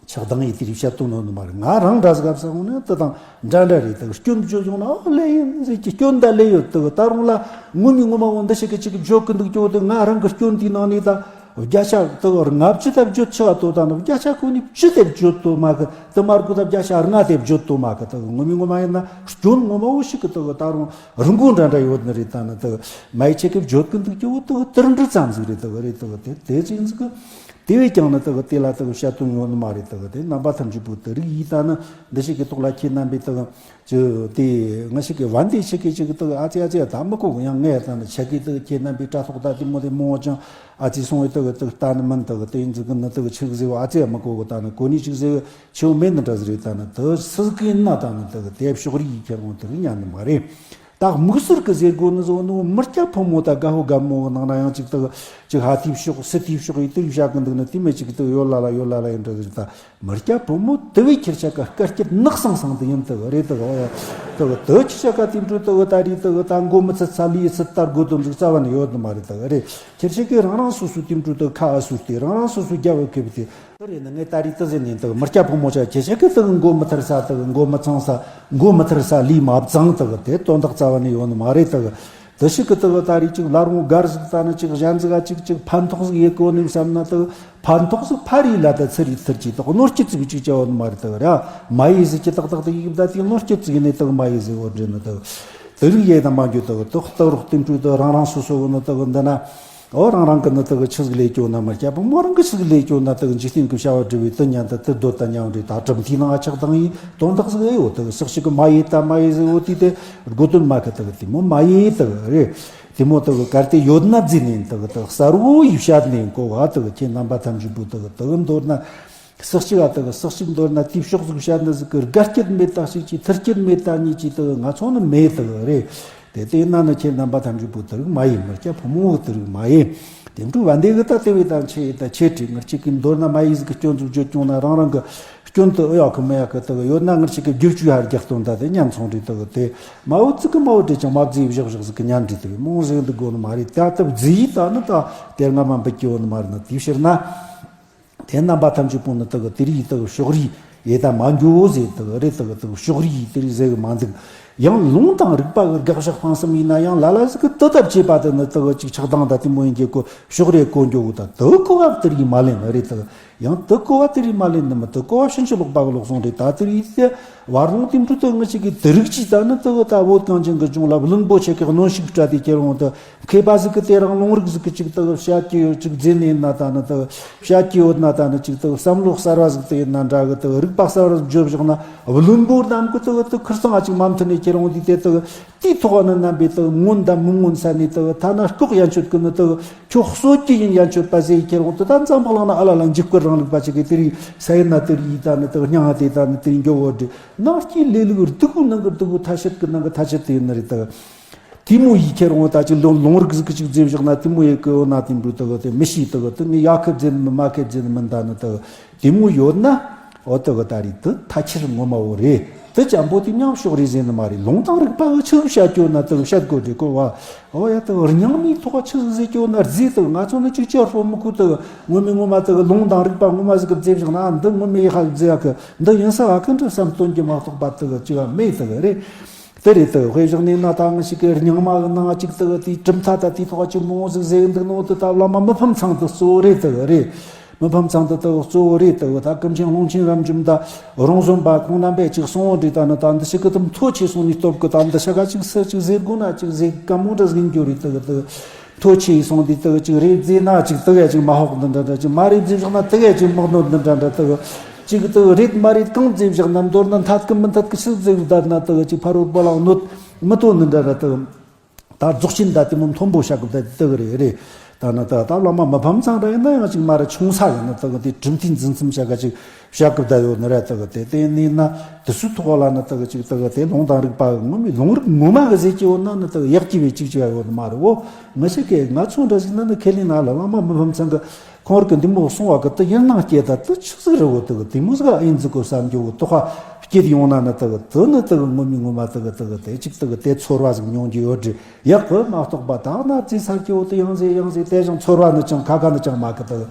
ཆགས་སྡང་ཡི་དེ་རིགས་བཤད་དོན་ནོ་ནི་མ་རེད། ང་རང་འདྲ་ཟིག་ག་བསམ་ནི་དེ་དང་འདྲ་འདྲ་རེད། དག་སྐྱོན་བརྗོད་ཡོང་ན་ཨོ་ལེ་ཡིན་ཟེར་གྱི་སྐྱོན་ད་ལེ་ཡོད། དག་ད་རུང་ལ་ངོ་མི་ངོ་མ་འོ་འདི་ཞིག་གི་ཅིག་བརྗོད་གི་འདུག་ཀྱི་འོ་དེ་ང་རང་གི་སྐྱོན་དེའི་ནང་ནས་ད། བརྒྱ་ཆ་དེ་ལྔ་བཅུ་དེ་བརྗོད་ཆོག་དོ་དང་ནི་བརྒྱ་ཆ་ཁོ་ནས་བཅུ་དེ་བརྗོད་དོ་མ་གི་དེ་མར་གོ་ད་བརྒྱ་ཆ་ལྔ་དེ་བརྗོད་དོ་མ་གི་དེ་ངོ་མི་ངོ་མ་ཡིན་ན་སྐྱོན་ངོ་མ་བོ་ཞིག་གི་དེ་ད་རུང་རིན་གོང་འདྲ་འདྲ་ཡོད་ནི་རེད། ད་ནི་དེ་མ་ཡི་ཆེ་གི་བརྗོད་གི་འདུག་ཀྱི་འོ་དེ་དེར་འདྲི་ཙམ་ཟིག་རེད། དེ་རེད་དེ་དེ་དེ་ཅིག་ཟིག་གི་དེ་བས་ཀྱང་ནི་དེ་དེ་ལ་དེ་བཤད་དོན་ཡོད་ནི་མ་རེད། དེ་དེ་རྣམ་པ་ཐམས་ཅད་པོ་དེ་རིགས་ཡིན། ད་ནི་འདི་ཞིག་གི་ཐོག་ལ་ཁྱེད་རྣམ་པས་དེ། ཅིག་དེ་ང་ཞིག་གི་བན་དེ་ཞིག་གི་ཅིག་དག་ཨ་ཙི་ཨ་ཙི་ད་མི་གོ་གི་ཡང་ངས་ད་ནི་ཆ་གི་དག་ཁྱེད་རྣམ་པའི་དྲ་ཐོག་ད་དེ་མོ་དེ་མོ་ཅང་ཨ་ཙི་སོང་བའི་དག་དག་ལྟ་ནི་མིན། དག་དེ་ཡིན་ཟིག་གི་ནི་དག་ཆིག་ཟེར་བ་ཨ་ཙི་ཡ་མི་གོ་གི་ད་ནི་གོ་ནི་ཅིག་ཟེར་ཆེ་བོ་མེད་ནི་འདྲ་ཟིག་རེད། ད་ནི་དག་སི་ཟིག་གི་ཡིན་ན་ད་ནི་དག་དེ་ཕྱོགས་རིས་ཡི་ཁྱེར་འོང་དེ་རིགས་ཉན་ནི་མ་རེད། ད་དམིགས་བསལ་གི་ཟེར་དགོས་ནི་ཟོ་ནི་མི་སྐྱ་ཕོ་མོ་ད་དགའ་བོ་དགའ་མོ་གི་ནང་ན་ཡང་ཅིག་དག་ཅིག་ཧ་ཐིབ་ཤོག་སི་ཐིབ་ཤོག་ཡི་དེ་རིགས་བཞག་གི་འདུག་ནི་དེ་མེད་ཅིག་དག་ཡོད་ལ་ལ་ཡོད་ལ་ལ་ཡིན་འདྲ་ཟིག་རེད། ད། མི་སྐྱ་ཕོ་མོ་དེ་བས་ཁྱེར་ཆ་ག་དཀའ་སྤྱད་ནག་སང་སང་དེ་ཡིན་དག་རེད་དག་ཨོ་ཡ། དག་དེ་ཁྱེར་ཆ་ག་དེ་འཕྲོ་དག་ད་རེད་དག་ད་མགོ་མི་ཚུད་ས་ལུས་ཚུད་ལྟ་དགོས་དོན་ཟིག་རྩ་བ་ནས་ཡོད་ནི་མ་རེད་དག་རེད། ཁྱེར་ཆ་གི་རང་རང་སོ་སོའི་དེ་འཕྲོ་དག་ཁ་ཨ་སུ་སྟེ་རང་རང་སོ་སོའི་རྒྱབ་ཨ་ཁེབས་ཏེ། དེ་རེད་ནི་ངས་ད་རེད་དེ་ཟེར་ནས་དག་མི་སྐྱ་ཕོ་མོ་ཆ་ཁྱེར་ཆ་གི་དག་མགོ་མི་ཐར་ས་དག་མགོ་མི་ཚང་ས་མགོ་མི་ཐར་ས་ལུས་མ་བཙང་དག་དེ་དོན་དག་རྩ་བ་ནས་ཡོད་ནི་མ་རེད་དག་དེ་ཞིག་གི་དག་ད་རེས་ཅིག་བླ་རུང་སྒར་ཟིག་ད་ནི་ཅིག་གཞན་ཟིག་ག་ཅིག་ཅིག་ཕན་ཐོགས་ཟིག་ཡེད་གོ་ནི་བསམ་ན་དག་ཕན་ཐོགས་ཟིག་ཕ་རི་ལ་ད་ཚུར་རི་ཚུར་གྱིས་དག་གནོད་སྐྱེལ་ཟིག་ཅིག་བྱ་བ་ནི་མ་རེད་དག་ར། མ་ཡེ་ཟིག་གི་ཏག་ཏག་དག་ཡིག་ད་དེ་གནོད་སྐྱེལ་ཟིག་ནས་དག་མ་ཡེ་ཟིག་འོ་འདྲེ་ནི་དག་དེ་རིགས་ཡེ་ད་མ་འགྱོ་དག་དག་སྟག་རོག་སྟེང་དུ་དག་རང་རང་སོ་སོ་གི་ནི་དག་འདི་ན། ཨོ་རང་རང་གི་ནི་དག་ཆི་ཟིག་ལས་སྐྱོ་ན་མི་སྐྱ་ཕོ་མོ་རང་གི་ཆི་ཟིག་ལས་སྐྱོ་ན་དག་འཇིག་རྟེན་གི་བྱ་བ་སྒྲུབ་པའི་དུ་ཉན་དུ་དུ་སྡོད་ད་ཉན་རེད། ད་གྲུབ་མཐའི་ནང་ཆགས་དང་ཡིན་དོན་དག་ཟིག་ཨེ་ཡོད་དག་སག་ཞིག་གི་མ་ཡེ་ད་མ་ཡེ་ཟིག་འོ་དེ་དེ་དགོས་དོན་མ་གི་དག་དེ་མོ་མ་ཡེ་དག་རེད། དེ་མོ་དག་གལ་ཏེ་ཡོད་ན་རྫི་ནས་དག་དག་གསར་བོ་ཡིས་བཤད་ནས་གོ་བ་དག་ཁྱེད་རྣམ་པ་ཐམས་ཅད་པོ་དག་དག་མདོར་ན། སག་ཞིག་ཨ་དག་སག་ཞིག་མདོར་ན་དེའི་ཕྱོགས་ཟིག་བཤད་ན་ཟིག་གི་དགའ་སྐྱིད་མེད་ད་ཞིག་གི་ཐུར་སྐྱིད་མེད་ད་ཉིད་ཀྱི་དག་ང་ཚོ་ནི་མེད་དག་རེད། དེ་དེ་ན་ནི་ཁྱེད་རྣམ་པ་ཐམས་ཅད་པོ་དེ་རིགས་མ་ཡིན། མི་སྐྱ་ཕོ་མོ་དེ་རིགས་མ་ཡིན། དེ་འདྲ་བ་འདི་གི་ད་དེ་བས་ད་ཆེ་ད་ཆེ་དྲི་ངར་གཅིག་གི་མདོར་ན་མ་ཡིན་ཟིག་གི་སྐྱོན་ཟིག་བརྗོད་བྱུང་ན་རང་རང་གི་ སྐྱོན་དུ་ཨེ་ཡག་གི་མི་ཡག་གི་དག་ཡོད་ན་ངར་ཅིག་གི་བསྒྱུར་བཅོས་ཧར་རྒྱག་སྟོན་ད་དེ་ཉན་ཚོང་རེད་དག་དེ་མ་འོ་ཙི་གི་མ་འོ་དེ་ཅང་མ་བརྫིས་བཞག་བཞག་ཟིག་གི་ཉན་རེད་དག་མོང་ཟིག་འདུག་དགོ་ནི་མ་རེད། ད་ད་བརྫིས་ཡིས་ད་ནི་ད་དེ་རྔ་མ་འབུད་ཀྱི་ཡོད་ནི་མ་རེད་ན། དེའི་ཕྱིར་ན་དེ་རྣམ་པ་ཐམས་ཅད་པོ་ནི་དག་དེ་རིགས་དག་ཕྱོགས་རིས་ཡེ་ད་མ་འགྱོ་ཟེར་དག་རེད། དག་དག་ཕྱོགས་རིས་དེ་རིགས་ཟེར་གི་མ་འདུག་ཡང་ལུང་དང་རིགས་པ་གི་དགག་བཞག་སྤང་གསུམ་ཡིན་ན་ཡང་ལ་ལ་ཟིག་གི་དུ་ད་བྱེད་པ་དེ་ནི་དག་ཅིག་ཆགས་སྡང་ད་དེ་མོ་ཡིན་གྱི་གོ་ཕྱོགས་རེ་གོ་འགྱོ་གི་ད་དུ་གོ་བ་དེ་རིགས་མ་ལེན་རེད་དག་ཡང་དུ་གོ་བ་དེ་རིགས་མ་ལེན་ནི་མི་དུ་གོ་བ་ཕྱིན་ཅི་ལོག་པ་གི་ལོག་སོང་རེད། ད་དེ་རིགས་དེ་བར་ལུང་དེ་འཕྲོ་དུ་ངི་ཅིག་གི་དེ་རིགས་ཅིག་ད་ནི་དུ་གི་ད་བོད་གངས་ཅན་གི་ལྗོངས་ལ་བླུན་པོ་ཆེ་གི་གནོན་ཤུགས་སྤྲད་དེ་ཁྱེར་འོང་དུ་མཁས་པ་ཟིག་གི་དེ་རང་ལུང་རིགས་ཟིག་གི་ཅིག་དུ་བཤད་ཀྱི་ཡོད་ཅིག་རྫས་ནི་ཡིན་ན་ད་ནི་དུ་བཤད་ཀྱི་ཡོད་ན་ད་ནི་ཅིག་དུ་བསམ་བློ་གསར་བ་ཟིག་དུ་ཡིན་ན་འདྲ་གི་དུ་རིགས་པ་གསར་བ་ཟིག་བརྗོད་བཞག་ན་བླུན་པོ་རྣམས་གི་དུ་དུ་ཁུར་སང་ང་ཅིག་མ་མཐུན་ནས་ཁྱེར་འོང་དུས་དེ་དུ་དེའི་ཐོག་ནས་རྣམ་པའི་དུ་མངོན་དང་མི་མངོན་ས་ནས་དུ་ཐ་ན་ལྐོག་ཡན་ཆོད་ཀྱི་ནི་དུ་ཁྱོད་གསོད་ཀྱི་ཡིན་ཡན་ཆོད་པ་ཟེར་ཁྱེར་འོང་དུ་ད་འཛམ་བུ་གླིང་ན་ཨ་ལ་ལ་འཇིགས་སྐུལ་རིང་ལུགས་པ་ཅིག་གིས་དེ་རིགས་ས་ཡིན་ན་དེ་རིགས་ད་ནི་དུ་སྙིང་དེ་ད་ནི་དེ་རིགས་འགྱོ་བོ་འདྲི་ནང་སྐྱེས་ལས་ལུགས་སྡུག་གུ་ནང་གི་སྡུག་གུ་ཐ་ཤད་ཀྱི་ནང་གི་ཐ་ཤད་དེ་ཡིན་ནི་རེད་དུ། དེ་མོ་ཡིས་ཁྱེར་འོང་ད་ཅིག་ལུང་ལུང་རིགས་ཟིག་གི་ཅིག་རྫས་བཞག་ན་དེ་མོ་ཡི་གི་འོ་ན་དེ་འབྲུ་དུ་གི་དེ་མི་ཤེས་དུ་གི་དུ་ངས་ཡ་ཁི་རྫས་ནི་མི་མ་ཁི་རྫས་ནི་མིན་ད་ནི་དུ་གི་དེ་མོ་ཡོད་ན། འོ་དེ་གི་ད་རེད་དུ་ཐ་ཁྱེར་ངོ་མ་བོ་རེད། དུ་ཅམ་པོ་དེ་མཉམ་ཕྱོགས་རེད་ཟེར་ནི་མ་རེད། ལུང་དང་རིགས་པ་གི་ཆི་ཟིག་བཤད་རྒྱུ་ན་དུ་བཤད་དགོས་རེད་གོ་བ། འོ་ཡ་དུ་རྙིང་མའི་ཐོག་ཆི་ཟིག་ཟེར་རྒྱུ་ན་རྫས་དུ་ང་ཚོ་ནི་ཅིག་ཅར་ཧྥོ་མི་ཁུ་དུ་ངོ་མ་ངོ་མ་དུ་ལུང་དང་རིགས་པ་ངོ་མ་ཟིག་གི་རྫས་བཞག་ན་འདི་ངོ་མ་ཡི་ཧ་ཟེར་ཡ་གི་འདི་ཡིན་ས་ཨ་ཀི་འདྲ་བསམ་སྟོན་གྱི་མ་གཏོགས་པ་དུ་གི་ཅི་བ་མེད་དུ་གི་རེད། དེ་རེད་དུ་དཔེ་བཞག་ནས་ན་ད་ང་ཞིག་གི་རྙིང་མ་གི་ནང་ཅིག་དུ་དེའི་གྲུབ་མཐའ་ད་དེའི་ཐོག་ཅིག་མང་ཟིག་ཟེར་འདུག་ནོ་དུ་ད་བླ་མ་མི་ཕམ་ཚང་དུ་གཙོ་བོ་རེད་དུ་རེད། མི་ཕམ་ཚང་དུ་དུ་གཙོ་བོ་རེད་དུ་ད་ཀུན་མཁྱེན་ཀློང་ཆེན་རབ་འབྱམས་ད་རོང་ཟོམ་པ་ཁོང་རྣམ་པས་ཅིག་གསུང་བོ་འདྲི་ད་ནི་ད་འདི་ཞིག་གི་དུ་མཐོ་ཆེ་སོང་ནས་སྟོབས་གི་ད་འདི་ཞག་ག་ཅིག་སུ་ཅིག་ཟེར་དགོས་ན་ཅིག་ཟེར་དཀའ་མོ་འདྲ་ཟིག་འགྱོ་རེད་དུ་དུ། མཐོ་ཆེ་སོང་དུས་དུ་ཅིག་རེད་ཟེར་ན་ཅིག་དུ་ཡ་ཅིག་མ་ཧོག་འདི་འདྲ་འདྲ་ཅིག་མ་རེད་ཟེར་བཞག་ན་དུ་ཡ་ཅིག་མག་ནོར་འདི་འདྲ་འདྲ་དུ། ཅིག་དུ་རེད་མ་རེད་གང་ཟེར་བཞག་ན་མདོར་ན་འཐད་ཀི་མི་འཐད་ཀི་ཤི་ཟེར་བསྡད་ན་དུ་ཅིག་ཕ་རོལ་པོ་ལ་གནོད་མི་གཏོང་འདི་འདྲ་འདྲ་དུ། ད་རྫོགས་ཆེན་ད་དེ་མོ་མཐོན་པོ་བཤད་གི་བསྡད་དུ་རེད་རེད། ད་ནི་ད་ད་བླ་མ་མི་ཕམ་ཚང་འདྲ་ཡིན་ན་ཡང་ཅིག་མ་རེད་ཆུང་ས་ཡིན་ན་དུ་དེ་གྲུབ་མཐའི་འཛིན་མཚམས་བཤད་ག་ཅིག་བཤད་གི་བསྡད་ཡོད་ནི་རེད་དག་དེ་དེ་ནི་ན་དེ་ཚོའི་ཐོག་ལ་ནི་དག་ཅིག་དག་དེ་ལུང་དང་རིགས་པ་ངོ་མའི་ལུང་རིགས་ངོ་མ་གི་ཟེར་གྱི་ཡོད་ན་ནི་དག་ཡག་གི་བའི་ཅིག་ཅིག་ཡོད་མ་རེད་འོ། ང་ཞིག་གིས་ང་ཚོ་འདྲ་ཞིག་ན་ནི་ཁས་ལེན་ན་ལ་བླ་མ་མི་ཕམ་ཚང་གི་ཁོང་རིགས་ཀྱི་འདི་མོ་གསུང་བ་གི་དེ་ཡིན་ནང་སྐྱེ་ད་དེ་ཆི་ཟིག་རེད་འོ། དག་དེ་མོ་ཟིག་ཨེ་ཡིན་ཟིག་གོ་བསམ་རྒྱུ་བོ་དོགས་པ་སྐྱེས་ཡོང་ན་ནི་དག་དེ་ནི་དག་ངོ་མའི་ངོ་མ་དག་དག་དེ་ཅིག་དག་དེ་ཚོར་བ་ཟིག་མྱོང་རྒྱུ་ཡོད་རེད། ཡག་གི་མ་གཏོགས་པ་ད་ན་རྫི་ཚར་གྱི་འོ་དེ་ཡང་ཟེར་ཡང་ཟེར་དེ་ཅང་ཚོར་བ་ནི་ཅང་ཁ་ཁ་ནི་ཅང་མ་གི་དག་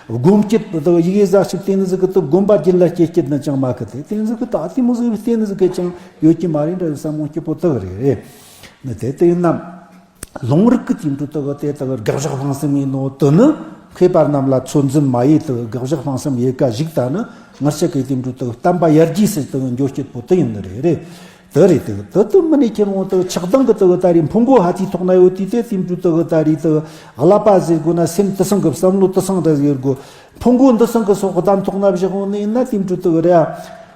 སྒོམ་སྐྱིད་དུ་ཡི་གེ་ཟ་ཞིག་བསྟན་ནི་ཟིག་གི་དུ་སྒོམ་པ་རྒྱུད་ལ་སྐྱེ་སྐྱིད་ནི་ཅང་མ་གི་དེ་བསྟན་ཟིག་གི་ད་ལྟི་མོ་ཟིག་བསྟན་ནི་ཟིག་གི་ཅང་ཡོད་ཀྱི་མ་རེད་འདྲ་བསམ་མོ་སྐྱིད་པོ་དག་རེད་རེད། ནི་དེ་དེ་ཡིན་ནམ། ལུང་རིགས་ཀྱི་དེ་འདྲ་དག་དེ་དག་དགག་བཞག་སྤང་གསུམ་ཡིན་ནོ་དུ་ནི་མཁས་པ་རྣམས་ལ་ཚོད་འཛིན་མ་ཡེ་དུ་དགག་བཞག་སྤང་གསུམ་ཡེ་ཀ་ཞིག་ད་ནི་ངར་ཤག་གི་དེ་འདྲ་དག་བསྟན་པ་ཡར་རྒྱས་སུ་དུ་འགྱོ་སྐྱིད་པོ་དུ་ཡིན་ནི་རེད་རེད། དེ་རེད་དེ་དེ་དུ་མི་ནས་ཁྱེར་འོང་དུ་ཆགས་སྡང་གི་དུ་ད་རེས་ཕུང་པོ་ཧ་ཐིའི་ཐོག་ན་ཡོད་དུས་དེ་དེ་འདྲ་དུ་ད་རེས་དུ་ཀླད་པ་ཟེར་དགོས་ན་སེམས་དུ་སང་གི་བསམ་བློ་དུ་སང་འདྲ་ཟེར་དགོས། ཕུང་པོ་འདི་སང་གི་སོགས་གདན་ཐོག་ན་བཞག་འོང་ནས་ན་དེ་འདྲ་དུ་རེད།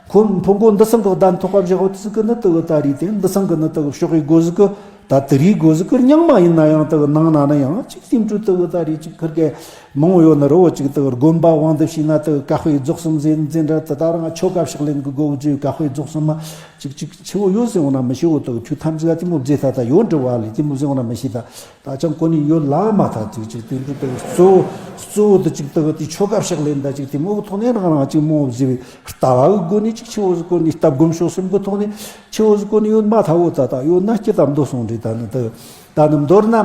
ཁོ་ཕུང་པོ་འདི་སང་གི་གདན་ཐོག་བཞག་འོང་དུས་གི་ནི་དུ་ད་རེས་དེ་འདི་སང་གི་ནི་དུ་ཕྱོགས་གི་སྒོ་ཟིག་གི་ད་དུ་རིའི་སྒོ་ཟིག་གི་རྙིང་མ་ཡིན་ན་ཡང་དུ་ནང་ན་ནི་ཡང་ཅིག་དེ་འདྲ་དུ་ད་རེས་ཅིག་ཁིར་གི་མང་ཡོད་ནི་རོ་ཅིག་དུ་དགོན་པ་དབང་དུ་བྱས་ན་དུ་ཀ་ཧོའི་རྫོགས་གསུམ་ཟེར་འཛིན་འདྲ་དུ་ད་རང་ཆོ་ག་ཕྱག་ལེན་གི་སྒོ་བརྗོད་ཀ་ཧོའི་རྫོགས་གསུམ་མ་ཅིག་ཅིག་ཆེ་བོ་ཡོད་ཟེར་འོང་ན་མི་ཤེས་འོ། དུ་ཁྱོད་ཐམས་ཅད་ལ་དེ་མོ་བརྗེད་ད་ད་ཡོད་འདྲི་བ་ལས་དེ་མོ་ཟེར་འོང་ན་མི་ཤེས་ད། ད་ཅང་གོ་ནི་ཡོད་ལ་མ་ཐག་ཅིག་ཅིག་དེ་འདྲ་དུ་གཙོ་བོ་གཙོ་བོ་དུ་ཅིག་དུ་དེ་ཆོ་ག་ཕྱག་ལེན་ད་ཅིག་དེ་མོ་གི་ཐོག་ནས་རང་རང་ཅིག་མོ་བཟི་བའི་ལྟ་བ་གི་སྒོ་ནས་ཅིག་ཆེ་བོ་ཟིག་གོ་ནི་ལྟ་སྒོམ་ཕྱོགས་གསུམ་གི་ཐོག་ནས་ཆེ་བོ་ཟིག་གོ་ནི་ཡོད་མ་ཐག་འོ། ད་ད་ཡོད་ན་སྐྱིད་དམ་མདོ་སོང་འདྲི་ད་ནི་དུ་ད་ནི་མདོར་ན་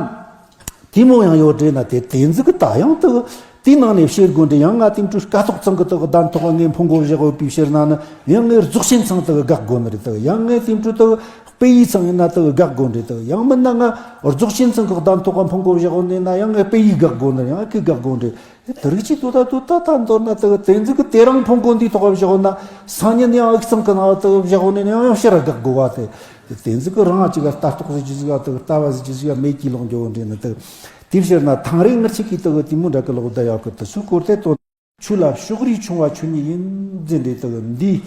དེ་མོ་ཡང་ཡོད་འདྲི་ན་དེ་དེ་ཟིག་གི་ད་ཡང་དུ་དེའི་ནང་ནས་བཤད་དགོས་འདྲི་ཡང་ང་དེ་འདྲ་སྐ་ཐོག་ཚང་གི་དུ་གདན་ཐོག་ངས་ཕུང་གོ་བཞག་ཡོད་པའི་ཕྱིར་ན་ནི་ཡང་ངས་རྫོགས་ཆེན་ཚང་དུ་དགག་དགོས་ནི་རེད། དུ་ཡང་ངས་དེ་འདྲ་དུ། དཔེ་ཡིག་ཚང་ཡིན་ན་དག་དགག་དགོས་འདྲ་དག་ཡང་མིན་ན་ང་རྫོགས་ཆེན་ཚང་གི་གདན་ཐོག་ག་ཕུང་གོ་བཞག་འོང་ནས་ན་ཡང་ངས་དཔེ་ཡིག་དགག་དགོས་འདྲ་ཡང་ཁི་དགག་དགོས་འདྲ། དེ་རིགས་ཅིག་ཏུ་ད་ཏུ་ད་ད་མདོར་ན་དག་དེ་ཚོ་གི་དེ་རང་ཕུང་གོ་འདིའི་ཐོག་ག་བཞག་འོང་ན་སང་ཉིན་ཡང་ཨུག་ཚང་གི་ནང་དག་བཞག་འོང་ནས་ཡང་ཡང་ཕྱིར་དགག་དགོས་བ་དེ། དེ་ཚོ་གི་རང་ཅིག་ལ་ལྟ་རྟོག་ཟེར་རྒྱུ་ཟིག་ལ་དག་ལྟ་བ་ཟེར་རྒྱུ་ཟིག་ལ་མེད་ཀྱི་ལོག་འགྱོ་འདྲ་ནི་དག་དེ་ཕྱིར་ན་ཐང་རེ་ངར་ཆིག་གིས་དག་དེ་མོ་འདྲ་གི་ལོག་བསྡད་ཡོད་གི་དེ་ཚོའི་སྐོར་དེ་དོན། ཆོས་ལ་ཕྱོགས་རིས་ཆུང་བ་ཆོས་ཉིད་ཡིན་ཟེར་འདྲ་དག་འདི།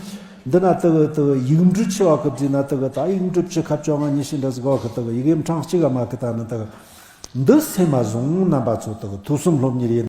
འདི་ན་དག་དག་ཡིག་འབྲུ་ཆེ་བ་གི་བརྩིས་ན་དག་ད་ཡིག་འབྲུ་བཅུ་ཁ་བཅོ་ལྔ་ཉི་ཤུ་འདྲ་ཟིག་བ་གི་དག་ཡི་གེ་འཕྲང་གཅིག་ག་མ་གི་ད་ནི་དག་འདི་སེམས་མ་བཟུང་རྣམ་པ་ཚོ་དག་ཐོས་བསམ་སློབ་གཉེར་ཡིན།